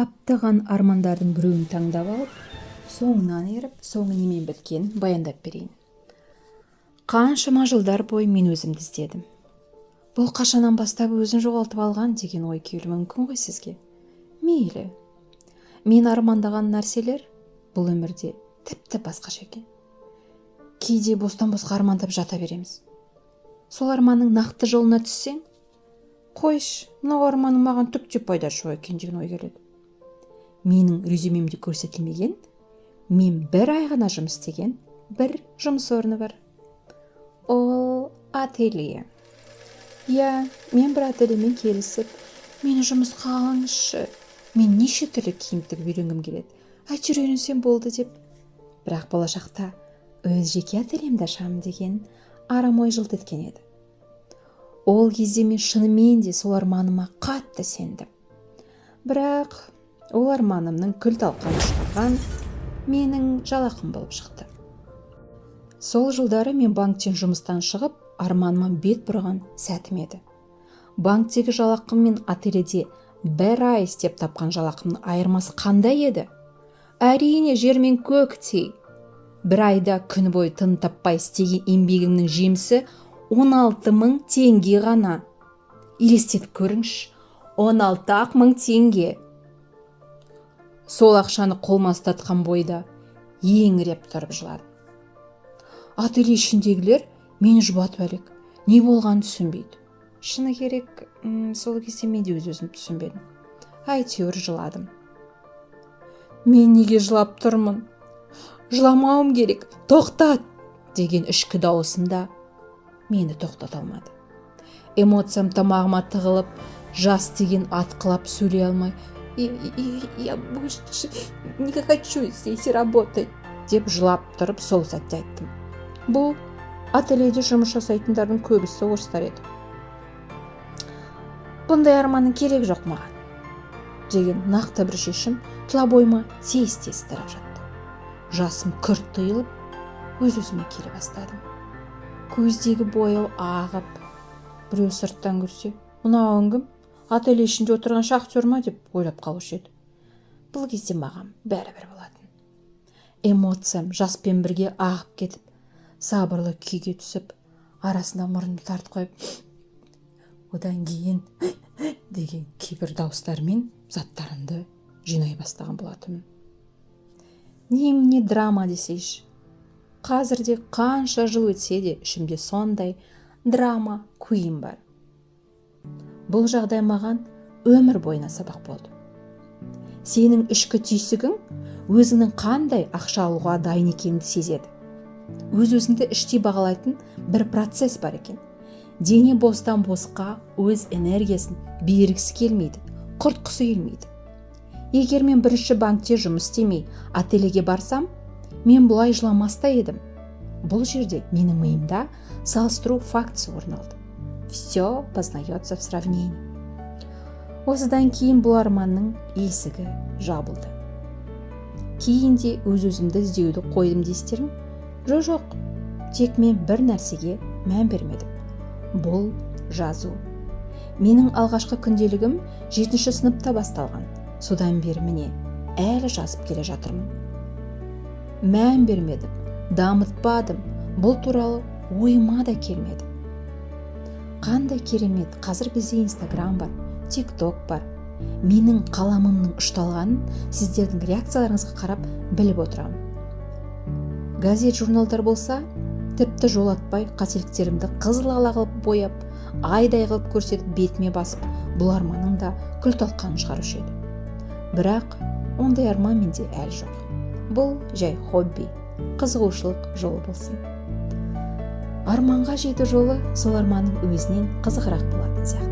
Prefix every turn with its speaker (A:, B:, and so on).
A: Қаптаған армандардың біреуін таңдап алып, соңынан еріп, соңы немен біткенін баяндап берейін. Қаншама жылдар бойы мен өзімді іздедім. Бұл қашаннан бастап өзін жоғалтып алған деген ой келуі мүмкін ғой сізге. Мейлі. Мен армандаған нәрселер бұл өмірде тіпті басқаша екен. Кейде бостан-босқа армандап жата береміз. Сол арманның нақты жолына түссең, қойшы, мынау арманың маған түк те пайдасы жоқ екен деген ой келеді. Менің резюмемде көрсетілмеген, мен бір ай ғана жұмыс істеген бір жұмыс орны бар. Ол ателье. Иә, мен бір ательемен келісіп, мені жұмысқа алыңызшы, мен неше түрлі киім тігіп үйренгім келеді, әйтеуір үйренсем болды деп. Бірақ болашақта өз жеке ательемді ашамын деген арам ой жылт еткен еді. Ол кезде мен шынымен де сол арманыма қатты сендім. Бірақ ол арманымның күл-талқанын шығарған менің жалақым болып шықты. Сол жылдары мен банктен жұмыстан шығып, арманыма бет бұрған сәтім еді. Банктегі жалақым мен ательеде бір ай істеп тапқан жалақымның айырмасы қандай еді? Әрине, жер мен көктей. Бір айда күні бойы тыным таппай істеген еңбегімнің жемісі 16 мың теңге ғана. Елестетіп көріңізші, 16 мың теңге. Сол ақшаны қолыма ұстатқан бойда еңіреп тұрып жыладым. Ателье ішіндегілер мені жұбатып әлек, не болғанын түсінбейді. Шыны керек, сол кезде мен де өз-өзімді түсінбедім. Әйтеуір жыладым. Мен неге жылап тұрмын? Жыламауым керек, тоқтат деген ішкі дауысым да мені тоқтата алмады. Эмоциям тамағыма тығылып, жас деген атқылап сөйлей алмай, «Я больше не хочу здесь работать» деп жылап тұрып сол сәтте айттым. Бұл ательеде жұмыс жасайтындардың көбісі орыстар еді. Бұндай арманның керек жоқ маған деген нақты бір шешім тұла бойыма тез-тез тарап жатты. Жасым күрт тыйылып, өз-өзіме келе бастадым. Көздегі бояу ағып, біреу сырттан көрсе, мынауың кім, ателье ішінде отырған шахтер ма деп ойлап қалушы еді. Бұл кезде маған бәрібір болатын. Эмоциям жаспен бірге ағып кетіп, сабырлы күйге түсіп, арасында мұрнымды тартып қойып, одан кейін деген кейбір дауыстармен заттарымды жинай бастаған болатынмын. Немене драма десейші. Қазір де қанша жыл өтсе де ішімде сондай драма куин бар. Бұл жағдай маған өмір бойына сабақ болды. Сенің ішкі түйсігің өзіңнің қандай ақша алуға дайын екеніңді сезеді. Өз өзіңді іштей бағалайтын бір процесс бар екен. Дене бостан босқа өз энергиясын бергісі келмейді, құртқысы келмейді. Егер мен бірінші банкте жұмыс істемей, ательеге барсам, мен бұлай жыламас та едім. Бұл жерде менің миымда салыстыру фактісі орын алды. Все познается в сравнении. Осыдан кейін бұл арманның есігі жабылды. Кейін де өз өзімді іздеуді қойдым дейсіздер ме? Жоқ, тек мен бір нәрсеге мән бермедім. Бұл жазу. Менің алғашқы күнделігім жетінші сыныпта басталған. Содан бері міне әлі жазып келе жатырмын. Мән бермедім, дамытпадым, бұл туралы ойыма да келмеді. Қандай керемет, қазір бізде Инстаграм бар, Тик Ток бар. Менің қаламымның ұшталғанын сіздердің реакцияларыңызға қарап біліп отырамын. Газет, журналдар болса, тіпті жолатпай қателіктерімді қызыл ала қылып бояп, айдай қылып көрсетіп, бетіме басып, бұл арманның да күл талқанын шығарушы еді. Бірақ ондай арман менде әлі жоқ. Бұл жай хобби, қызығушылық жолы болсын. Арманға жету жолы сол арманның өзінен қызығырақ болатын сияқты.